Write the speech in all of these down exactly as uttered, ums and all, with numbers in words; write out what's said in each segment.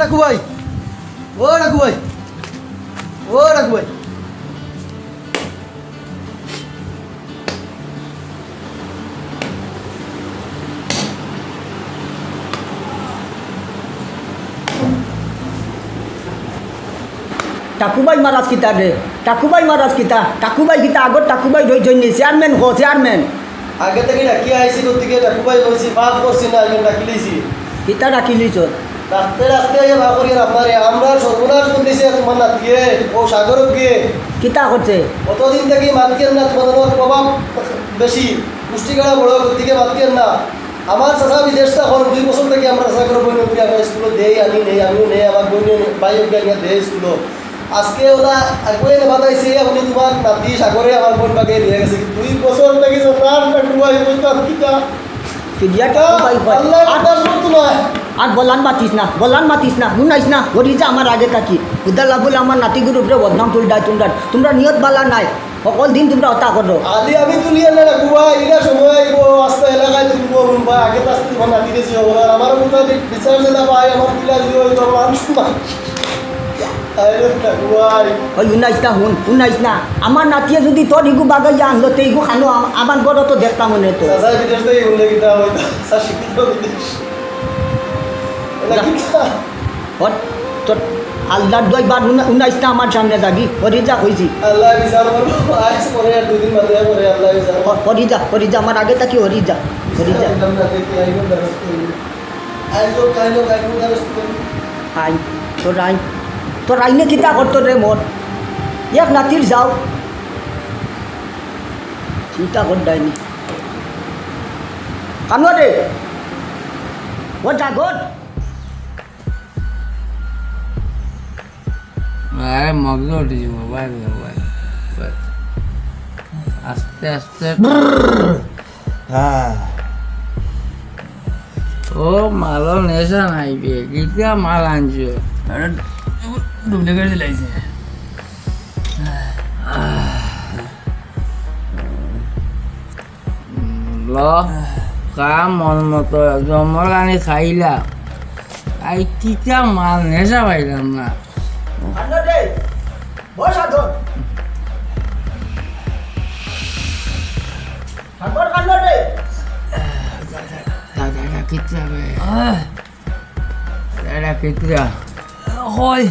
ডাকু ভাই, ও ডাকু ভাই, ও ডাকু ভাই। টাকুবাই মারাজ কিতা রে? টাকুবাই মারাজ কিতা? টাকুবাই কিতা? আগর টাকুবাই রইছইন নি? চেয়ারম্যান ক, চেয়ারম্যান। আগে থাকি ডাকিয়া আইছি, গতিকে ডাকুবাই কইছি, মাফ করছি না, আমি ডাকি লইছি। কিতা ডাকি লইছ? ডাকতে ডাকতে আইয়া মাফ করিয়া আপনারে, আমরা সর্বনাশ করি দিছে তোমার নাতিয়ে, ও সাগরকে। কিতা করছে? অতদিন থাকি মাতিয়েন না, তোমার প্রভাব বেশি, গোষ্ঠী গাড়া বড়, গতিকে মাতিয়েন না। আমার চাচা বিদেশ থাকইন, দুই বছর থাকি আমরা চাচা করে বইন করি, আমরা স্কুলো দেই, আমি নেই, আমিও নেই, আমার বইন নেই, ভাই ওকে আনিয়া দেই স্কুলো। আজকে ওরা একবারে বাতাইছে, উনি তোমার নাতি সাগরে আমার বইন বাগে দিয়ে গেছে। দুই বছর থাকি সরকার না ডুবাই বলতাম কিতা? ফিরিয়া কিতা? টাকুবাই কয়। আল্লাহ আর, বাতাস করতো না। আর বলান মাতিস না, বলান মাতিস না, হুনাইস না, হরি যা আমার আগে থাকি। উদালা বলে আমার নাতি গুরুপরে বদনাম তুলরায় তুমরার, তুমরার নিয়ত বালা নাই। হকল দিন তুমরা অতা করো। আলি আমি তুলিয়া না রাখবো, ইলা সময় আইবো, আস্তা এলাকায় তুলবো, হুনবা, আগে তো আস্তে তোমার নাতি গেছি হবো, আর আমার মতো বি-, বিচার যেটা পাই, আমার পিলা জিও হইতো, আমার মানুষ না। আরে রাখবো ভাই। ওই উনাইস না, হুন, উনাইস না। আমার নাতিয়ে যদি তোর ইগু বাগাইয়া আনলো, তে ইগু খানো আম-, আমার ঘরো তো দেখতাম মনে তো। চাচা বিদেশ থেকে হুনলে কিতা হইতো? চাচা শিক্ষিত বিদেশ। এটা যা। কিতা? হট, তোর আল্লাহর দোয়াই বার উনা-, উনাইস না আমার সামনে যাবি। হরি যা কইছি। আল্লাহ বিচার করবো। আজ পরে আর দুদিন বাদে পরে আল্লাহ বিচার করবো। হ-, হরি যা, হরি যা, আমার আগে থাকি হরি যা, হরি যা। আইজ কাইলো, কাইলো দ্বারস্থ করি। আইন, তোর আইন, তোর আইনে কিতা করতো রে মোর? এক নাতির যাও। চিন্তা কর ডাইনি। কানো রে? ও জাগর। আরে মগজ উঠি যাবো, ভাই, ভাই, ভাই। আস্তে আস্তে। হ্যাঁ। ও মালো নেশা নাই বে, কিতা মাল আনছো? আরে ডুপ্লিকেট দিলাইছে। ল, খা মন মতো, জমর আনি খাইলা। আই কিতা মাল নেশা পাইলাম না। কান্না দে, বস আদর। ঠাকুর কান্না দে। দাদা, দাদা, কিতা বে? আহ। এটা কিতা? হয়।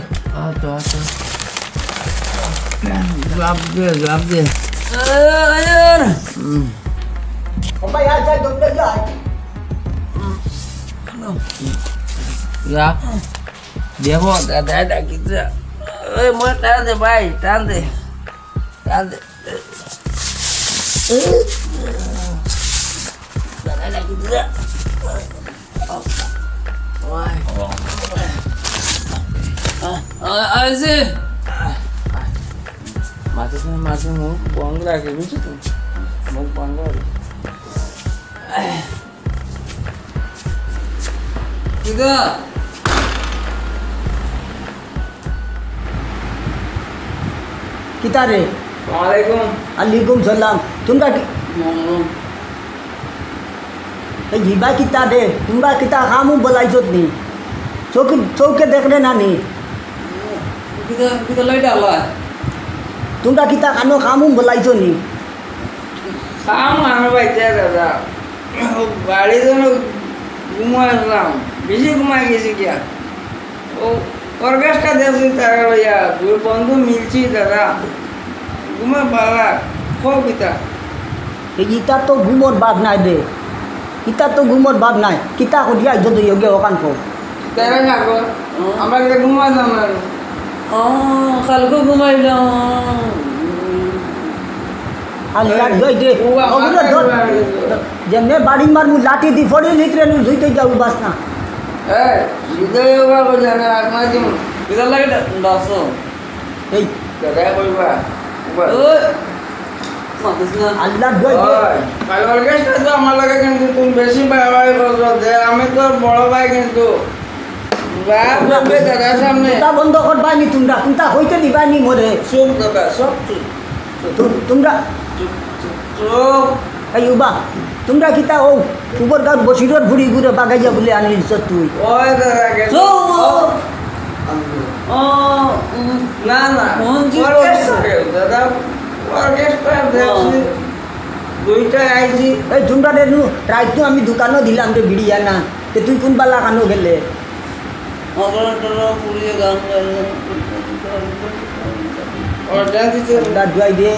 আচ্ছা, আচ্ছা। জবাব দে, জবাব দে। আহ, আয়ার। হুম। ও ভাই, আয়, যাই, দৌড়ে যাই। হুম। যা। দেখো, দাদা, এটা কিতা? এই, মোর টান দে, ভাই, টান দে। টান দে। মাঝে মাঝে মুখ বন্ধ রাখে, বুঝছো তো? মুখ বন্ধ রাখে। কিতা? কিতা রে? ওয়ালাইকুম। আলাইকুম সালাম। তুমরা কি-, ওয়ালাইকুম। এই জিবা কিতা রে? তুমরা কিতা কামু বলাইছত নি? চৌকে, চৌকে দেখরে না নি? কিতা, কিতা লাইট আলা? তুমরা কিতা কানো কামু বলাইছো নি? কাম আমার বাইতে দাদা। বাড়ি যেন ঘুমাই আসলাম। বেশি ঘুমাই গেছি গিয়া। ও, অর্গাসটা দেখছি তারা লইয়া। দুই বন্ধু মিলছি দাদা। ঘুমে বালা। কও কিতা? এই ইতা তো ঘুমর বাদ নাই রে। ইতা তো ঘুমর বাদ নাই। কিতা করিয়া আইজ তো ইয়োগে ওখান কও। তারা না গো, আমরা কিতা ঘুমাইলাম না রে। ও, কালকে ঘুমাইলাম। আল্লাহ এই, দই দে। ও, আমার ওগুলো ধর। ঘুমাই গেছে। যেমনে বাড়ি মারমু লাঠি দি ফড়ি লিখরে নু ধুইতে যাও বাস না। এই, সিধা ইয়োগা কো জানে, আর না দিন। কিতা লাগে দা-, দশ। এই। দাদা কইবা। ওই। মাতিস না। আল্লাহ দোয়াই দে। ওই, কাল অর্গাসটা তো আমার লাগে কিন্তু তুমি বেশি বাড়াবাড়ি করছো যে আমি তো বড় ভাই কিন্তু। বাপ রে, দাদার সামনে। তা বন্ধ কর বাইনি তুমরা, কুনটা হইতে দিবানি মোরে। চুপ দাদা, সব চুপ। তু-, তুমরা চুপ, চুপ, চুপ। এই উবা, তুমরা কিতা ও? উবর গাঁর বসিরর ফুড়ি গুরে বাগাইয়া বুলে আনিলিছ তুই। ওই দাদা, কে-, চুপ। ও। ও, উম, না, না, মঞ্জিল orchestra, দাদা, orchestra দেখছি, ও। দুইটা আইছি। এই তোমরা রে নু, রাইত তো আমি দোকানো দিলাম রে বিড়িয়া না, তে তুই কোন বালা কানো গেলে? আমরা তো পুড়িয়ে গান গাইলাম। ওর dance দিচ্ছে। আমরা দুয়াই দে।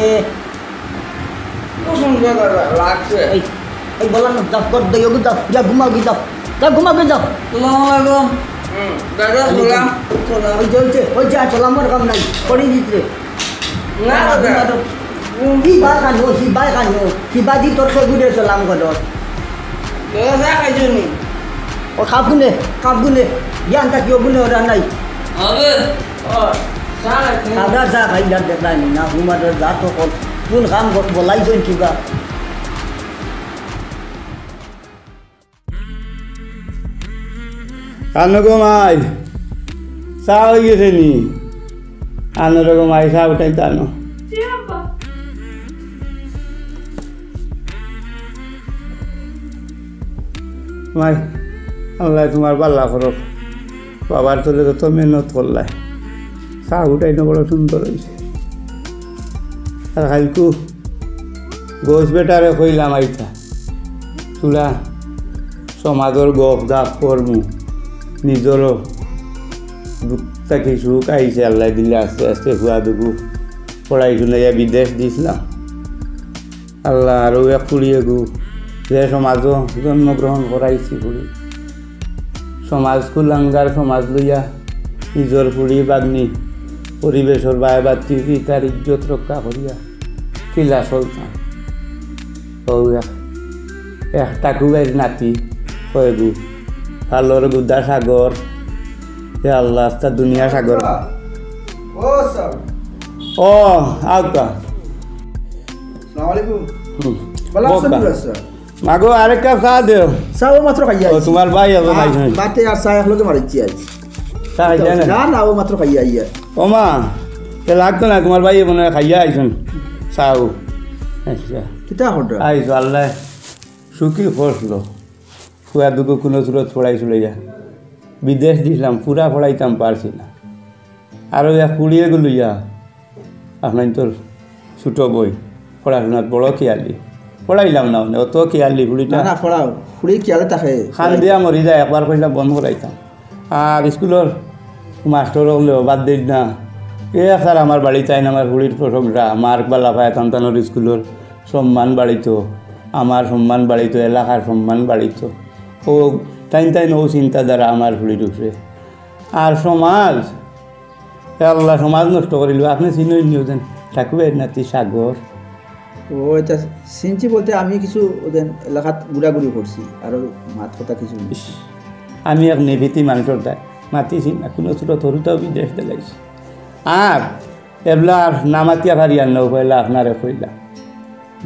কুসুম দাদা লাগছে। এই, এই বললাম না, যাও, কর দে, ওগু যাও, যা ঘুমাও গি যাও, যা ঘুমাও গি যাও। আসসালামু আলাইকুম। হুম, দাদা, এই সালাম। ওই যে, ওই যে, ওই যে, আর সালামর কাম নাই, করি দিতে। না, দাদা। ঘুমাও তো। হুম। কি বা কানো, কি বা কানো, কি বা দি তোর সগুরে সালাম করো। দাদা, চা খাইছো নি? ও খাপ গুনে, খাপ গুনে, জ্ঞান থাকি ও গুনে ওরা নাই। হবে। ও, চা খাইছো নি? খাবার চা খাই, যা দেখলাই নি, না, ঘুমাতে যা তো কর। কোন কাম কর, বলাই তো কিবা। কানো গো মাই, চা অই গেছে নি? আনো রে গো মাই, চা উঠাই তো আনো। জি আব্বা। মাই, আল্লায় তুমার বালা করউক। বাবার তলে যত মেহনত করলায়, চা উঠাই না বড় সুন্দর অইছে। আর কাইলকু গছ বেটারে কইলাম আইতা, তুলা সমাজর গফ গাফ করমু, নিজরও দুঃখ থাকি সুখ আইছে, আল্লায় দিলে আস্তে আস্তে ফুয়া দুগু পড়াই শুনাইয়া বিদেশ দিছলাম। আল্লাহ, আরও এক ফুড়ি এগু, যে সমাজও জন্মগ্রহণ করাইছি ফুড়ি। সমাজ কুলাঙ্গার সমাজ লইয়া নিজর ফুড়ি বাগ্নি পরিবেশর বায় বাত্তি তার ইজ্জত রক্ষা করিয়া কিলা চলতাম। ও এক, এক টাকু গাইর নাতি, কয়গু, ভালোর গুদা সাগর, হে আল্লাহ, আস্তা দুনিয়া সাগর। ও স্যার। ও, আউকা। আসসালামু আলাইকুম। হুম। ভালা আছইন নি স্যার? মাগো, আরেক কাপ চা দেও। চা ও মাত্র খাইয়া ও, আইছি। তুমার ভাই আবার আ, আইছইন। বাতে আর চা একলগে মারিছি আইছি। চা খাইতা না? না, না, ও মাত্র খাইয়া আইয়া। ও মা, তে লাগতো না, তুমার ভাই মনে অয় খাইয়া আইছইন। চা ও। আচ্ছা। কিতা অর্ডার? আইছো, আল্লাহ সুখী করলো। ফুয়া দুগু কুনু সুরত পড়াই চলে যা। বিদেশ দিছলাম, পুরা পড়াইতাম পারছি না। আরও এক ফুড়ি এগু লইয়া, আপনাইনতর ছোট বই, পড়াশুনাত বড় খিয়ালি। পড়াইলাম না, মানে, অত খিয়ালি ফুড়িটা। না, না, পড়াও। ফুড়ি খিয়ালে থাকে। খান দিয়া মরি যায়, একবার কইলাম বন্ধ করাইতাম। আর স্কুলর মাস্টর অকলেও বাদ দেইন না। এ স্যার আমার বাড়িত আইন, আমার ফুড়ির প্রশংসা, মার্ক বালা পায়, তান তানর স্কুলর সম্মান বাড়িত, আমার সম্মান বাড়িত, এলাকার সম্মান বাড়িত। ও তাইন তাইন ও চিন্তাধারা আমার ফুড়ির উপরে। আর সমাজ, এ আল্লাহ, সমাজ নষ্ট করিল। আপনে চিনইন নি ওজন, ঠাকুরের নাতি সাগর। ও, এটা চিনছি বলতে আমি কিছু ওদের এলাকাত ঘুরাঘুরি করছি, আরও মাত কথা কিছু। ইস, আমি এক নেভিতি মানুষর দায় মাতিছি না, কুনু সুরত হুরুতাও বিদেশ দিলাইছি। আর এবলা আর না মাতিয়া পারি আর না, পয়লা আপনারে কইলা।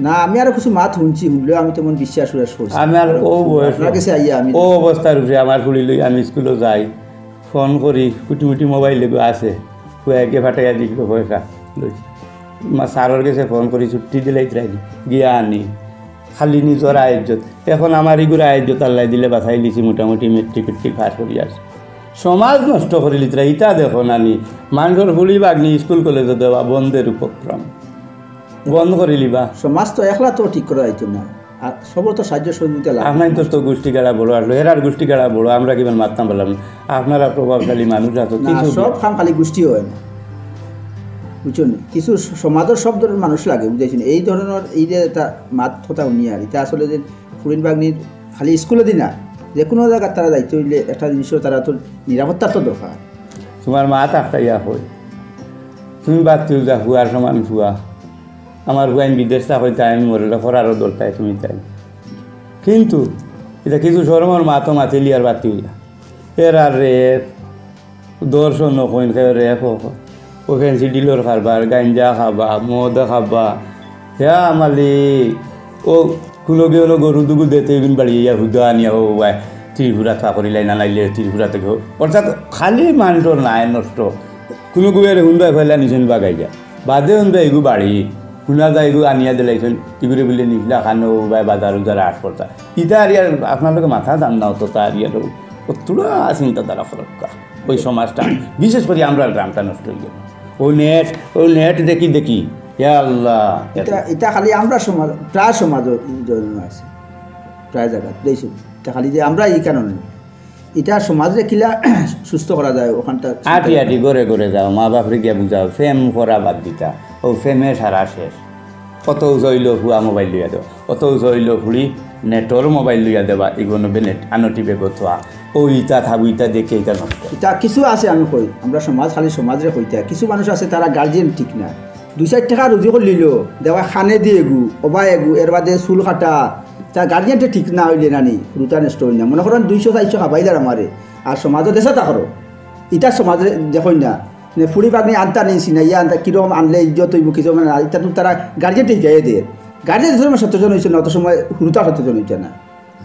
না, আমি আরো কিছু মাত হুনছি, হুনলেও আমি তেমন বিশ্বাস উয়াস করছি না। আমি আর ও বয়স, আপনার গেছে আইয়া আমি ও অবস্থার উপরে আমার ফুড়ি লই আমি স্কুলো যাই, ফোন করি, কুটি মুটি মোবাইল এগু আছে, ফুয়াইগে ফাটাইয়া দিছিল পয়সা লই। মা স্যারর গেছে ফোন করি, ছুটি দিলাইতরায়, গিয়া আনি। খালি নিজর আয় ইজ্জত। এখন আমার ইগুর আয় ইজ্জত আল্লায় দিলে বাঁচাইলিছি, মোটামুটি মেট্রিক ফেট্রিক পাস করি আর সমাজ নষ্ট করিলিতরা, ইতা দেখো নানি, মানষর ফুড়ি বাগ্নি স্কুল কলেজো দেওয়া বন্ধের উপক্রম। বন্ধ করিলিবা। সমাজ তো একলা তো ঠিক করা যাইতো না, আর সবর তো সাহায্য সহযোগিতা লাগে। আপনাইনতর তো গোষ্ঠী গাড়া বড় আসলো, হেরার গোষ্ঠী গাড়া বড়, আমরা কিমান মাততাম পারলাম না। আপনারা প্রভাবশালী মানুষ আছো, না, কিছু সব কাম খালি গোষ্ঠী হয় না, বুঝছো নি? কিছু স-, সমাজর সব ধরনের মানুষ লাগে, বুঝাইছো নি? এই ধরনের, এই যে এটা মাত কথা হুনিয়ার, এটা আসলে যে ফুড়িন বাগ্নির খালি স্কুলো দি না, যে কুনু জাগাত তারা যাইতে অইলে একটা জিনিসও তারা তো নিরাপত্তার তো দরকার। তুমার মা থাকতে ইয়া কই, তুমি বাদ দিও যা, ফুয়ার সমান ফুয়া। আমার ফুয়াইন বিদেশ থাকইতা, আমি মরলে খরারও দরতায় তুমি তাই। কিন্তু ইতা কিছু শরমর মাত মাতিলি আর বাদ দিও যা। এরা রেপ, ধর্ষণ অকইন, কেউ রেপ অকইন, ও ফেন্সি ডিলর কারবার, গাঞ্জা খাবা, মদ খাবা। ইয়া মালিক, ও কুনু গিয়ে অনো গরু দুগু দেতে ইগুন বাড়ি ইয়া হুদা আনিয়া ও বায় ত্রিপুরা তা করিলাই না নাইলে ত্রিপুরা থাকি। অর্থাৎ খালি মানষর নায় নষ্ট। কুনু গুয়ের হুন্দায় ফেলা নিছেন বাগাই যা। বাদে হুন্দা ইগু বাড়ি। হুনা যায় ইগু আনিয়া দিলাইছেন। ইগুরে বুলে নিছলা খানো ও বায় বাজার উজার আট করতা। ইতা আর ইয়ার আপনার লগে মাথা দাম না অতো তা আর ইয়ার অতটা চিন্তাধারা ফরক কা। ওই সমাজটা, বিশেষ করি আমরার গ্রামটা নষ্ট অই গেল। ও নেট, ও নেট দেখি দেখি, ইয়া আল্লাহ। ইটা ইটা খালি আমরার সমাজ, প্রায় সমাজ জড়িত আছে, প্রায় জাগাত। দেখছো, ইটা খালি যে আমরা এই কারণে, ইটা সমাজরে কিলা সুস্থ করা যায় ওখানটা। আটি আটি ঘরে ঘরে যাও, মা বাপরে গিয়া বুঝাও, প্রেম করা বাদ দিতা। ও প্রেমে সারা শেষ। অত উজা অইলো ফুয়া মোবাইল লইয়া দেও, অত উজা অইলো ফুড়ি নেটর মোবাইল লইয়া দেবা, ইগুন বে নেট আনটি বেগত থোয়া। ও ইতা থাকবো, ইতা দেখে ইতা নষ্ট। ইটা কিছু আছে আমি কই, আমরা সমাজ খালি সমাজরে কইতা। কিছু মানুষ আছে তারা গার্জিয়ান ঠিক না, দুই চাইর টেকা রুজি করিলিলো, দেওয়া খানে দি এগু, ওবা এগু, এর বাদে চুল কাটা, তার গার্জিয়ানটা ঠিক না অইলে নানি হুরুতা নষ্ট অইন না। মনে করইন দুইশো চাইরশো খাবাইলার আমারে, আর সমাজো দেশা তা করো, ইটা সমাজে দেখইন না। নে ফুড়ি বাগনি আনতা নি চিনাইয়া আনতা, কিরকম আনলে ইজ্জত অইবো, কিরকম না, ইটা তো তারা গার্জিয়ান ঠিক গাইয়ে দে। গার্জিয়ান যে সময় সচেতন অইছে না, অত সময় হুরুতা সচেতন অইছে না।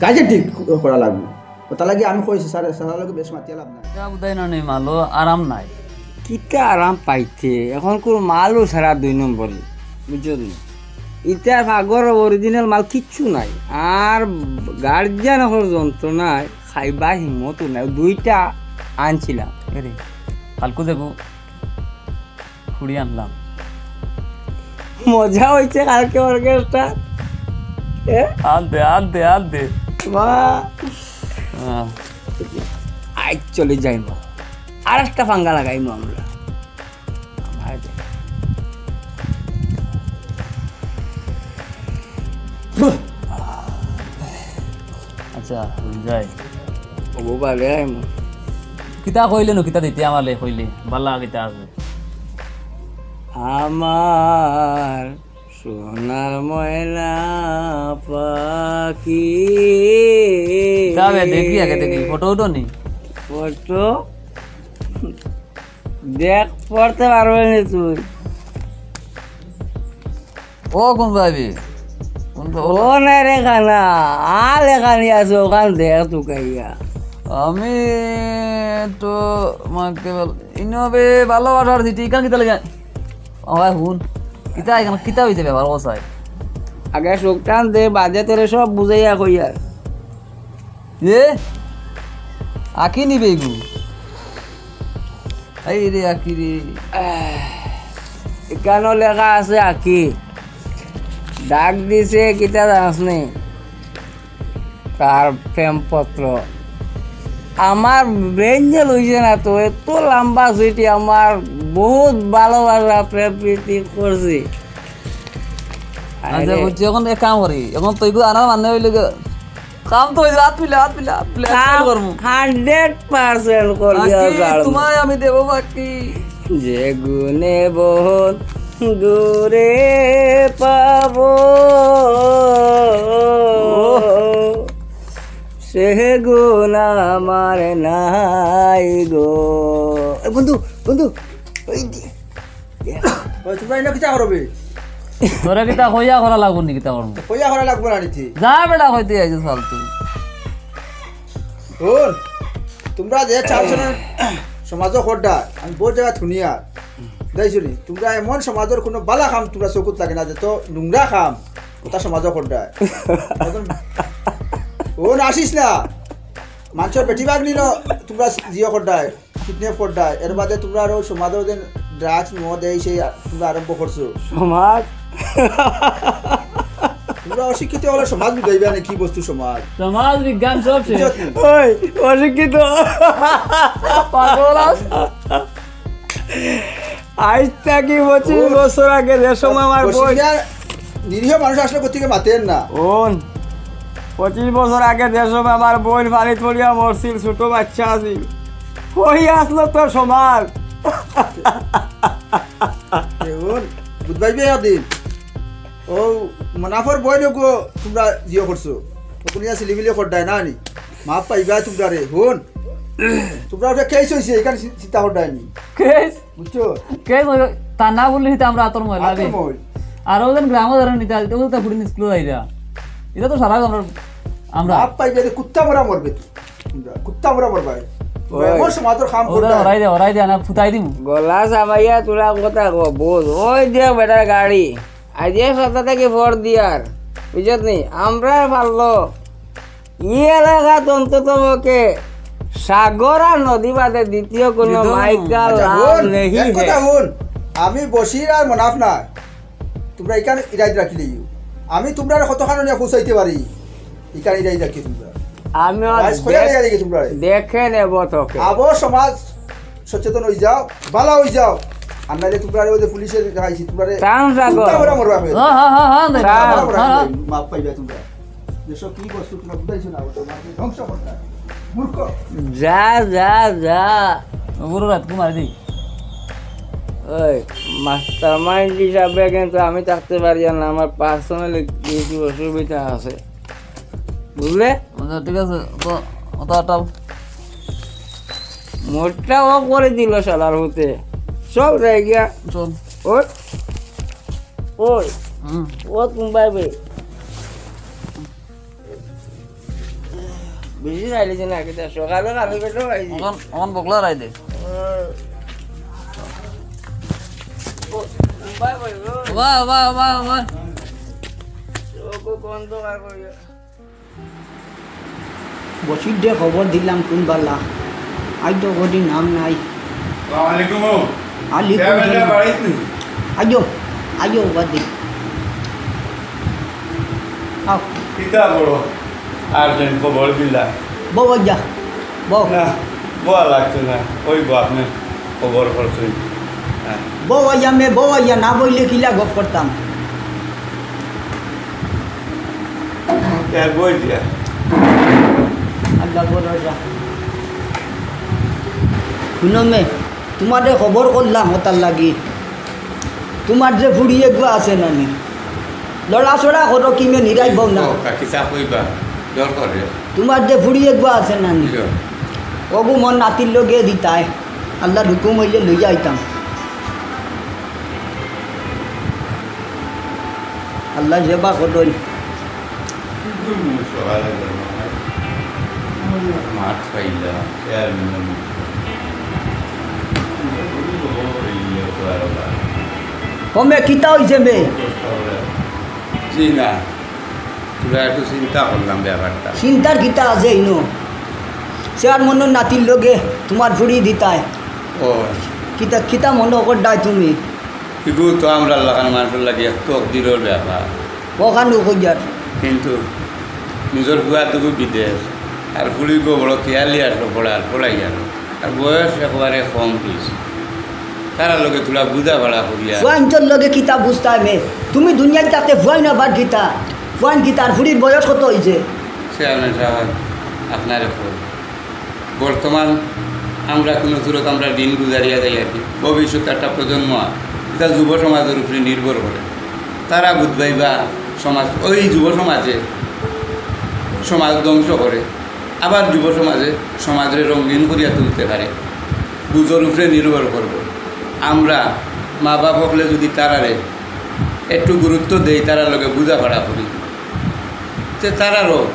গার্জিয়ান ঠিক করা লাগবো। ওটা লাগি আমি কইছি, স্যার, স্যার লগে বেশ মাতিয়া লাভ নাই। ইটা বুঝাই না নি, মালো আরাম নাই। কিতা আরাম পাইতে, এখন কোন মালও সারা দুই নম্বরে, বুঝছো নি? ইটার আগর অরিজিনাল মাল কিচ্ছু নাই। আর গার্জিয়ান অকল যন্ত্রণায় খাইবা হিম্মত নাই। দুইটা আনছিলাম। এরে, ফালকু দেখো, ফুড়ি আনলাম। মজা অইছে কালকে অর্কেস্ট্রা। এ আন দে, আন দে, আন দে। মা, আহ, আই চলে যাইব। আর একটা পাঙ্গা লাগাইব আমরা। আচ্ছা, যাই। ওগো বালে আইমু। কিতা কইলে নু, কিতা দিতে আমারে কইলে, বালা কিতা আছে? আমার সোনার ময়না পাখি। তবে দেখি আগে দেখি, ফটো উঠো নি? ফটো? দেখ, পড়তে পারবে না তুই। ও কোন ভাবি? কোন তো ও না রে খানা, আর এখানে আছে, ওখান দেখ তুকাইয়া। আমি তো মাকে বল, ইনবে ভালোবাসার চিঠি, ইখান কিতা লাগে? ও ভাই হুন, কিতা ইখান কিতা অইছে ব্যাপার ও সাই? আগে চোখ টান দে, বাদে তোরে সব বুঝাইয়া কইয়া। এ? আকি নিবে এগু? এই রে আকি রে। এখানো লেখা আছে আকি। ডাক দিছে কিতা জানাস নি? তার প্রেমপত্র। আমার ব্রেন যে লইছে না তো, এত লম্বা চিঠি, আমার বহুত ভালোবাসা প্রেম প্রীতি করছি। আচ্ছা, বুঝছি, এখন এক কাম করি, এখন তুই গো আনার মানে অইলে গো, কাম তো অইছে, হাত মিলা, হাত মিলা, হাত মিলা, এক কাম করমু। হান্ড্রেড পার্সেন্ট করিয়া বাকি ছাড়মু। তোমায় আমি দেব বাকি। যে গুণে বহন দূরে পাবো, সে গুণ আমার নাই গো। এ বন্ধু, বন্ধু, ওই দি- ওই, তোমরা ইনো কিতা করবে? তোরা কিতা কইয়া করা লাগবো নি, কিতা করবো? কইয়া করা লাগবো না নিতি। যা বেটা কইতে আইছো ফালতু। হুন, তোমরা যে চালচলন সমাজো করডা, আমি বহুত জাগাত হুনিয়ার। দেখছো নি, তোমরা এমন সমাজর কোনো বালা কাম তোমরা চকুত লাগে না, যত নোংরা কাম, ওটা সমাজো করডা। এখন হুন, আসিস না, মানষর বেটি বাগ নিল, তোমরা জিও করডায়, কিডন্যাপ করডায়, এর বাদে তোমরা আরো সমাজর যে ড্রাগস, মদ, এই সেই তোমরা আরম্ভ করছো। সমাজ তোমরা অশিক্ষিত হলে সমাজ বুঝাইবে না কি বস্তু সমাজ। সমাজ বিজ্ঞান সব শেষ। বুঝছো নি? ওই অশিক্ষিত পাগল আছ। আজ থাকি পঁচিশ বছর আগে যে সময় আমার বই বসিয়া নিরীহ মানুষ আসলে কোথেকে মাতেন না। ওন পঁচিশ বছর আগে যে সময় আমার বইন পানিত পড়িয়া মরছিল, ছোট বাচ্চা আছিল, কই আসলো তোর সমাজ? এ হুন, বুঝবাইবে একদিন। ও মনাফর বই লোক তোমরা জিও করছো। ওখানে সিলিমিলি করডায় না নি। মাফ পাইবা তোমরা রে, হুন। তোমরা ওটা কেস হইছে, এখানে চি-, চিন্তা করডায় নি। কেস, বুঝছো? কেস, তা না বললে হইতে আমরা আতর ময়লা আতর রে। ময়লা। আর ওজন গ্রামও ধরে নিতে আসবে, ওদের তা ফুটিন স্কুলে যাইরা। এটা তো সারা আমরা, আমরা। মাফ পাইবে রে, কুত্তা মরা মরবে। তোমরা কুত্তা মরা মরবা। ওই। এমন সমাজর কাম ওরা করডায়। ওরাই দে, ওরাই দে, না ফুটাই দিমু। গলা চাবাইয়া তোরা কথা কো, বুঝ। ওই দেখ বেটার গাড়ি। আজ এই সপ্তাহ থেকে ভর দিয়ার। বুঝছত নি? আমরা পারলো। ই এলাকাত অন্তত পক্ষে সাগর আর নদী বাদে দ্বিতীয় কোনো মাইকা আচ্ছা, লাভ নেই। এক কথা হুন, আমি বশির আর মনাফ না, তোমরা ইখান ইরাইত রাখিলিও। আমি তোমরারে কতখান নিয়া পৌঁছাইতে পারি, ইখান ইরাইত রাখি তোমরা। আমি আর আইজ কইয়া দেখ-, লইয়া দেখি তোমরা। দেখে নেব তোকে। আবো সমাজ সচেতন অই যাও, বালা অই যাও। আর নাইলে তোমরারে ওই যে পুলিশে দেখাইছি, তোমরারে টান রাখো। কুত্তা ভরা মরবা হয়ে। হ্যাঁ, হ্যাঁ, হ্যাঁ, হ্যাঁ, টান। কুত্তা ভরা হ্যাঁ, হয়ে হ্যাঁ। মাফ পাইবা তোমরা। দেশো কি বস্তু তোমরা বুঝাইছো না, ওটা মারতে ধ্বংস করতে। মূর্খ। যা, যা, যা। বুড়ো রাত কুমার দি। ওই, মাস্টার মাইন্ড হিসাবে কিন্তু আমি থাকতে পারি না, আমার পার্সোনালি কিছু অসুবিধা আছে। বুঝলে? আচ্ছা, ঠিক আছে, তো, তো আটাও। মোটটা ও করে দিল শালার হতে। চল যাই গিয়া। চল। ওই। ওই। হুম। ও তুমি ভাই ভাই। বেশি খাইলে যে না, কিন্তু সকালে খালি পেটও খাইছি। অখন, অখন বকলা রাই দে। ও, তুমি ভাই ভাই, ও। বাহ, বাহ, বাহ, বাহ। ও, কো-, কোন দোকান করিয়া? বশিররে খবর দিলাম কুন বালা, আইজ তো কদি নাম নাই। আসসালামু আলাইকুম। আলাইকুম সালাম। আইও, আইও, বাদ দে। আও। কিতা বড় আর্জেন্ট খবর দিলা? বও আইয়া, বও। না, বওয়া লাগতো না, ওই বউ আপনি খবর করছেন। হ্যাঁ। বও আইয়া মে, বও আইয়া, না বইলে কিলা গপ করতাম? এ, বই দিয়া। আল্লাহ ভরসা। হুনো মে, তোমারে খবর করলাম হতার লাগি। তোমার যে ফুড়ি এগুয়া আছে নানি, লড়াচড়া করো কি মে নিরাই বউ না। ও, কাকি চা কইবা, ডর করে। তোমার যে ফুড়ি এগুয়া আছে নানি, ইয়ো। ওগু মন নাতির লগে দিতায়। আল্লাহর হুকুম অইলে লইয়া আইতাম। আল্লাহ যেবা করইন। মাঠ পাইলা, চেয়ারম্যান। কমে কিতা অইছে বে? জি না, তোরা একটু চিন্তা করলাম ব্যাপারটা। চিন্তার কিতা আছে ইনো? চেয়ারম্যানর নাতির লগে তোমার ফুড়ি দিতায়। ও। কিতা, কিতা মনে করডায় তুমি? ইগু তো আমরার লাখান মানুষর লাগি এক তকদিরর ব্যাপার। ওখান কইয়ার। কিন্তু নিজর ফুয়াটুকু বিদেশ, আর ফুড়িগু বড় খেয়ালি আর পড়ার, পড়াইয়ার। আর বয়স একেবারে কম অইছে। তারার লগে থুড়া বুঝাপড়া করিয়া। ফুয়াইন্তর লগে কিতা বুঝতায় মে? তুমি দুনিয়াত থাকতে ফুয়াইন আবার কিতা? ফুয়াইন কিতা? আর ফুড়ির বয়স কত অইছে? চেয়ারম্যান সাহেব, আপনারে কই। বর্তমান আমরা কুনু সুরত আমরা দিন গুজারিয়া যাই আর কি। ভবিষ্যতে একটা প্রজন্ম, ইটা যুব সমাজর উপরে নির্ভর করে। তারা বুঝবাইবা সমাজ, ওই যুব সমাজে সমাজ ধ্বংস করে, আবার যুব সমাজে সমাজরে রঙিন করিয়া তুলতে পারে। বুঝর উপরে নির্ভর করবো। আমরা মা বাপ হকলে যদি তারারে একটু গুরুত্ব দেই, তারার লগে বুঝাপড়া করি, তে তারারও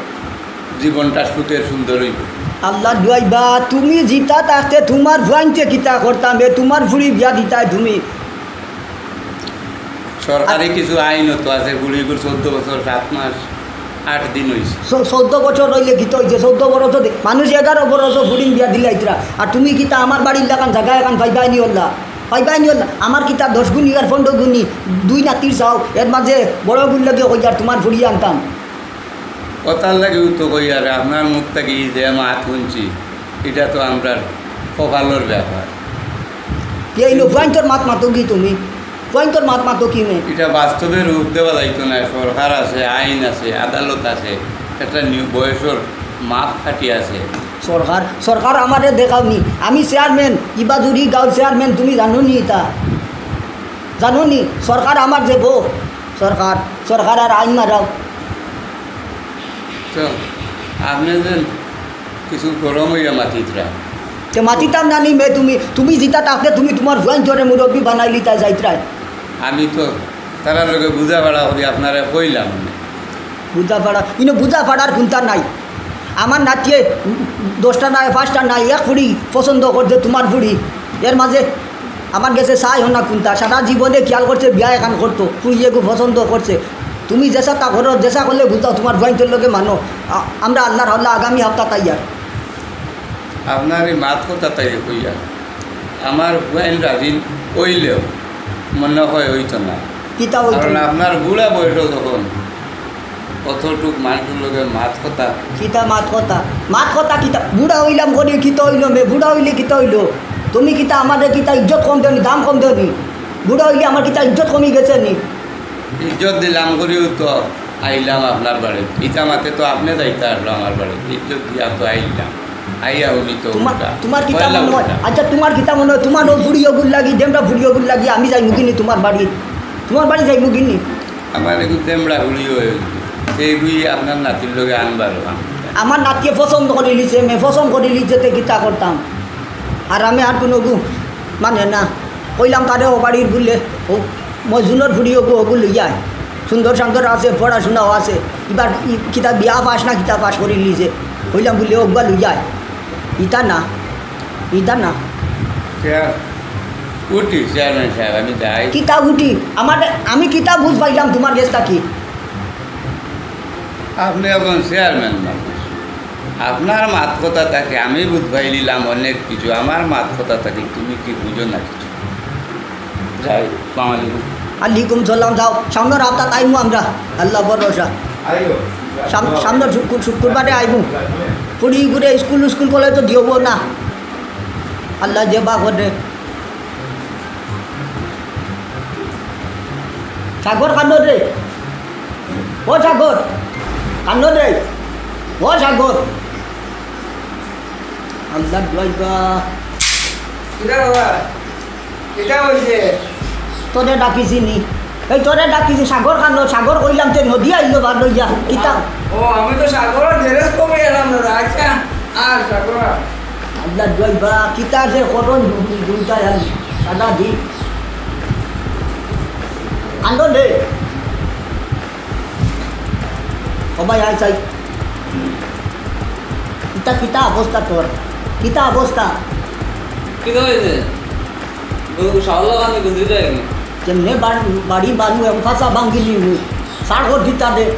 জীবনটা সুখের সুন্দর অইবো। আল্লাহ দুয়াইবা, তুমি জিতা থাকতে তোমার ফুয়াইন্তে কিতা করতাম বে, তোমার ফুড়ি বিয়া দিতায় তুমি। সরকারি কিছু আইন তো আছে, ফুড়িগুর চৌদ্দ বছর সাত মাস আট দিন অইছে। চৌ-, চৌদ্দ বছর অইলে কিতা অইছে? চৌদ্দ বছর তো দে-, মানুষ এগারো বছর ফুড়িন বিয়া দিলাইতরা। আর তুমি কিতা আমার বাড়ির লাখান জাগা এখান পাইবায় নি অল্লা? পাইবায় নি অল্লা? আমার কিতা দশ গুণি আর পনেরো গুণি, দুই নাতির চাও, এর মাঝে বড়গুর লগে কইয়ার তোমার ফুড়ি আনতাম। ও তার লাগিউ তো কইয়ার, আপনার মুখ থাকি যে মাত হুনছি, ইটা তো আমরার কপালর ব্যাপার। কে ইনো ফুয়াইন্তর মাত মাতো কি তুমি? ফুয়াইন্তর মাত মাতো কি মে? ইটা বাস্তবে রূপ দেওয়া যাইতো না। সরকার আছে, আইন আছে, আদালত আছে, একটা নিউ-, বয়সর মাপ কাঠি আছে। সরকার, সরকার আমারে দেখাও নি। আমি চেয়ারম্যান, ইবাজুরি গাঁওর চেয়ারম্যান, তুমি জানো নি ইতা? জানো নি? সরকার আমার যে বউ, সরকার, সরকার আর আইন মারাও। তো, আপনি যে কিছু গরম অইয়া মাতিতরা। তে মাতিতাম না নি মে তুমি, তুমি জিতা থাকতে তুমি তোমার ফুয়াইন্তরে মুরব্বি বানাইলিতায় যাইতরায়। আমি তো তারার লগে বুঝাপড়া করি আপনারে কইলাম। বুঝাপড়া, ইনো বুঝাপড়ার কুন্তা নাই। আমার নাতিয়ে দশটা নাই, পাঁচটা নাই, এক ফুড়ি পছন্দ করছে তোমার ফুড়ি। এর মাঝে আমার গেছে চাই হনা কুন্তা, সারা জীবনে খেয়াল করছে বিয়া এখান করতো, ফুড়ি এগু পছন্দ করছে। তুমি যেসা তা করো, যেসা করলে বুঝাও, তোমার ফুয়াইন্তর লগে মানো। আ-, আমরা আল্লাহর হাওলা আগামী হাপ্তা তাইয়ার। আপনার এই মাত কথা তাই কইয়া আমার হুয়াইন রাজি অইলেও মনে হয় অইতো না। কিতা অইতো কারণ না? আপনার বুড়া বয়সও তখন কতটুক মানুষের লগে মাত কথা। কিতা মাত কথা? মাত কথা কিতা? বুড়া অইলাম করি কিতা অইলো বে? বুড়া অইলে কিতা অইলো? তুমি কিতা আমারে কিতা ইজ্জত কম দেওনি, দাম কম দেওনি? বুড়া অইলে আমার কিতা ইজ্জত কমি গেছে নি? ইজ্জত দিলাম করিও তো আইলাম আপনার বাড়ি। ইতা মাতে তো আপনে যাইতা আসলো আমার বাড়ি। ইজ্জত দিয়া তো আইলাম। আইয়া উনি তো তোমার, উল্টা। তোমার কিতা পয়লা মনে হয়? উল্টা। আচ্ছা, তোমার কিতা মনে হয়? তোমার ও ফুড়ি ওগুর লাগি, ডেমরা ফুড়ি ওগুর লাগি আমি যাইমু কিনি তোমার বাড়ি? তোমার বাড়ি যাইমু কিনি? আমার একটু ডেমরা ফুড়ি হয়ে গেছে। এইগুই আপনার নাতির লগে আনবার হলাম। আমার নাতিয়ে পছন্দ করি লিছে, মে পছন্দ করি লিছে, তে কিতা করতাম? আর আমি আর কোনো গু-, মানে না। কইলাম তারে ও বাড়ির বুলে, ও মজনুর ফুড়ি ওগু, ওগু লইয়া আয়। সুন্দর সান্দর আছে, পড়াশোনাও আছে। ইবার ই-, কিতা বিয়া পাস না কিতা পাস করি লিছে। কইলাম বুলে, ওগুয়া লইয়া আয়। ইতা না, ইতা না। চেয়ার-, উঠি, চেয়ারম্যান সাহেব, আমি যাই। কিতা উঠি? আমার, আমি কিতা বুঝ পাইলাম তোমার গেছ থাকি? আপনি এখন চেয়ারম্যান মানুষ। আপনার মাত কথা থাকি আমি বুঝ পাইলিলাম অনেক কিছু। আমার মাত কথা থাকি তুমি কি বুঝো না কিছু। যাই, সালাম আলাইকুম। আলাইকুম সালাম, যাও। সামনের হাপ্তাত আইমু আমরা, আল্লাহ ভরসা। আইও। সাম-, সামনের শুক্র-, শুক্রবারে আইমু। ফুড়ি ঘুরে স্কুল, স্কুল কলেজ তো দিও না। আল্লাহ যে বা করে। সাগর কান্দো রে। ও সাগর, কান্দো রে। ও সাগর। আল্লাহ ডুয়াইবা। কিতা বাবা? কিতা হইছে? তোরে ডাকিছি নি? এই তোরে ডাকিছি, সাগর কান্দো, সাগর কইলাম তে নদী আইলো বার লইয়া। কিতা? ও, আমি তো সাগরের ড্রেস কমে এলাম দাদা। আচ্ছা, আর সাগর। আল্লাহ ডুয়াইবা, কিতা যে করন দুইটাই আর সাদা দি। কান্দো রে। ও ভাই, আয় চাই। কিতা, কিতা অবস্থা তোর? কিতা অবস্থা? কিতা হইছে? ও শাওলা গান গুজরি যায় কি? কেমনে বাড়ি, বাড়ি বানু এবং ফাঁসা ভাঙ্গি লিমু। সার কর দিতা দে।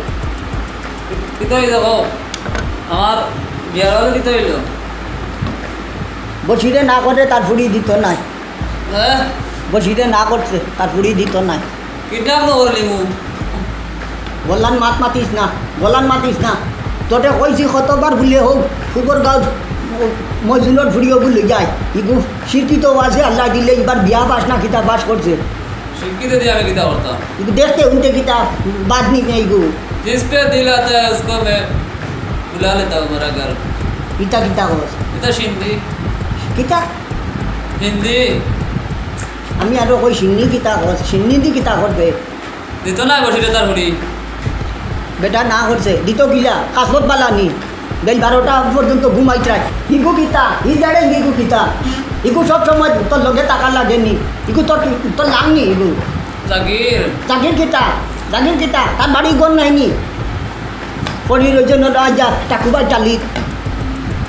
কিতা হইছে গো? আমার বিয়ার বাদে কিতা হইলো? বসিরে না করে তার ফুড়ি দিত নাই। হ্যাঁ? বসিরে না করছে, তার ফুড়ি দিত নাই। কিডন্যাপ তো করলিমু। বললাম মাত মাতিস না, বললাম মাতিস না। তোরে কইছি কতবার বুলে হোক, ফুবর গাঁও মজনুর ফুড়ি ওগু লই যায়। ইগু শিক্ষিত আছে, আল্লাহ দিলে এবার বিয়া পাস না, কিতা পাস করছে। শিক্ষিত দিয়ে আমি কিতা করতাম? ইগু দেখতে উনতে কিতা বাদ নি নেই গু। जिस पे दिल आता है उसको मैं बुला लेता हूँ मेरा घर। ইতা কিতা কস? ইতা সিন্ধি। কিতা? হিন্দি। আমি আরো কই সিন্নি কিতা কস? সিন্নি দি কিতা করবে? দিত না বসিরে তার ফুড়ি। বেটা না করছে, দিত কিলা, কাসত বালা নি। বেল বারোটা পর্যন্ত ঘুমাইত রায়। হিগু কিতা? হি জানে হিগু কিতা? হিগু সব সময় তোর লগে থাকা লাগে নি। হিগু তোর, তোর লাগ নি হিগু। জাগির। জাগির কিতা? জাগির কিতা? তার বাড়ি ঘর নাই নি। পড়ি রইছে না, রাজা, টাকুবা চালি।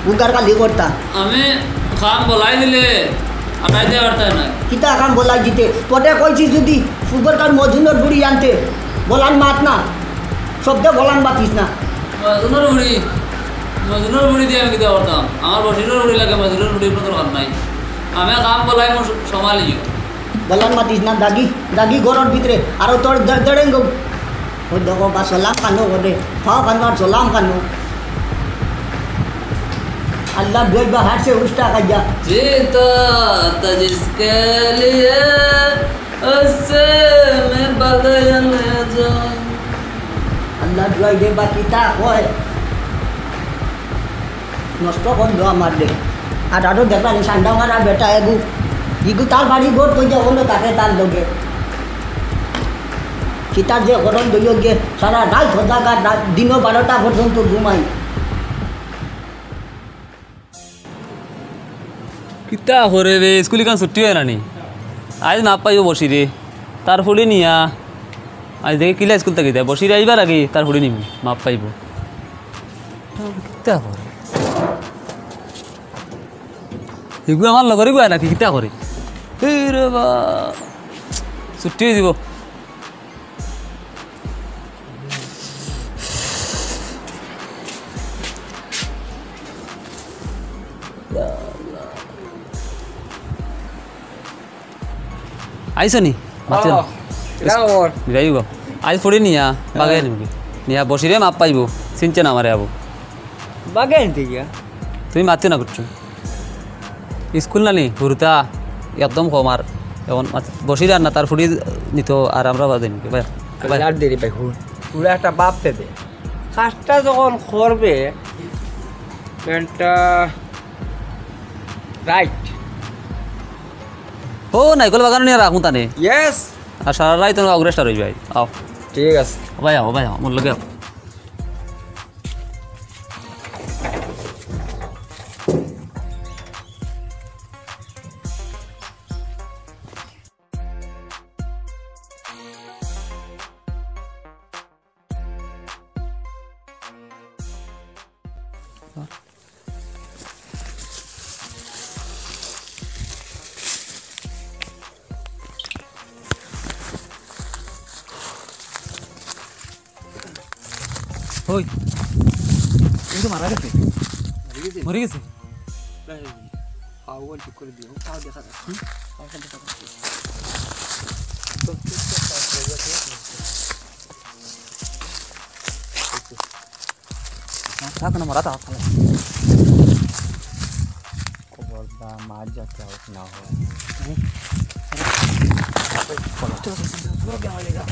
উগার খালি করতা। আমি কাম বলাই দিলে, আটাইতে পারতায় না। কিতা কাম বলাই দিতে? পরে কইছি যদি ফুবর কার মজনুর ফুড়ি আনতে, বলান মাত না। শব্দে বলান মাতিস না। মজনুর ফুড়ি, মজনুর ফুড়ি দিয়ে আমি কিতা করতাম? আমার বসিরর ফুড়ি লাগে, মজনুর ফুড়ির কোনো দরকার নাই। আমি কাম বলাই মোর সমালিও। বলান মাতিস না, দাগি, দাগি ঘরর ভিতরে। আরো তোর দে-, দেড়েঙ্গ। ওই দেখো বা সালাম খানো ওরে। ফাও খানো আর সালাম খানো। আল্লাহ দুই বা হাত সে উষ্টা খাইয়া। जीता था जिसके लिए, उससे मैं बदल जाऊं। আল্লাহ দুয়াই দে বা কিতা কয়। নষ্ট করলো আমার দে। আর আরো দেখলাম সান্ডা মারা বেটা এগু। ইগু তার বাড়ি ঘর তো যে হলো তাকে তার লগে। কিতার যে গরম দইও গিয়ে সারা রাত হজাগা রাত দিনও বারোটা পর্যন্ত ঘুমাই। কিতা করে বে, স্কুল ইখান ছুটি হয় না নি? আইজ মাপ পাইব বসিরে, তার ফুড়ি নিয়া। আইজ দেখি কিলা স্কুল থাকি যায়, বসিরে আইবার আগে তার ফুড়ি নিমু, মাপ পাইব। কিতা করে? এগু আমার লগর এগু নাকি কিতা করে? এই রে বা, ছুটি হয়ে দিব। আইছো নি? মাতিও না। ও, কিতা খবর? বিদায় গো। আইজ ফুড়ি নিয়া, বাগে হ্যাঁ। নিমু। নিয়া বশিরে মাফ পাইবো। চিনছে না আমারে আবু। বাগে আনতে গিয়া? তুমি মাতিও না কিচ্ছু। স্কুল না নি, হুরুতা, একদম কম আর। এখন মাত-, বশিরে আর না, তার ফুড়ি নিতো আর আমরা বাদে নিমু। ভাই, ভাই। আর দেরি ভাই, হুর। পুরা একটা বাপ পেতে। কাজটা যখন করবে, প্যান্টটা রাইট। ও, নাইকল বাগানো নিয়া রাখমু তানে। ইয়েস। আর সারা রাইত অগ্রেস্টার অইবে। আও। ঠিক আছে। ভাই, আও, ভাই, আও, মোর লগে আও। ওই, ও তো মারা গেছে। মরে গেছে? মরে গেছে? পাও বল ঠিক করে দিও, পাও দেখা যাচ্ছে। পাও দেখা যাচ্ছে। থাক না, মারা থাক। খবরদার, মার যাতে আউট না হয়। চলো, চলো, চলো, চলো, চলো, চলো।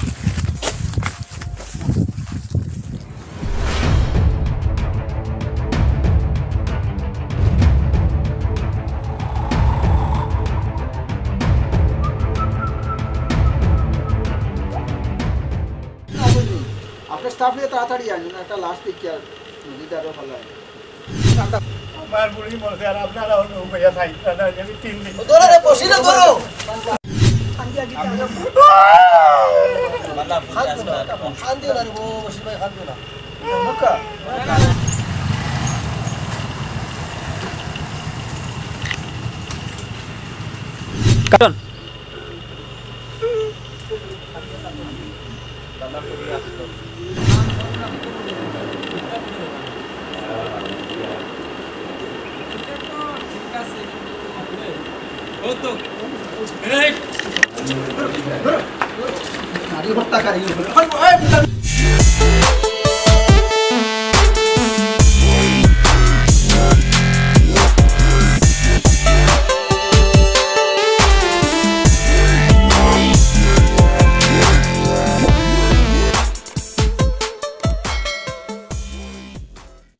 আপনার স্টাফ নিয়ে তাড়াতাড়ি আনবেন, একটা লাশ দেখি আর নদীটা আরো ভালো হয়। আমার বুড়ি মরছে আর আপনারা অন্য উপায় আছে, আমি তিন দিন ধরে রে, বসি না, ধরো। শান্তি না রে, বসি ভাই, শান্তি না। কারণ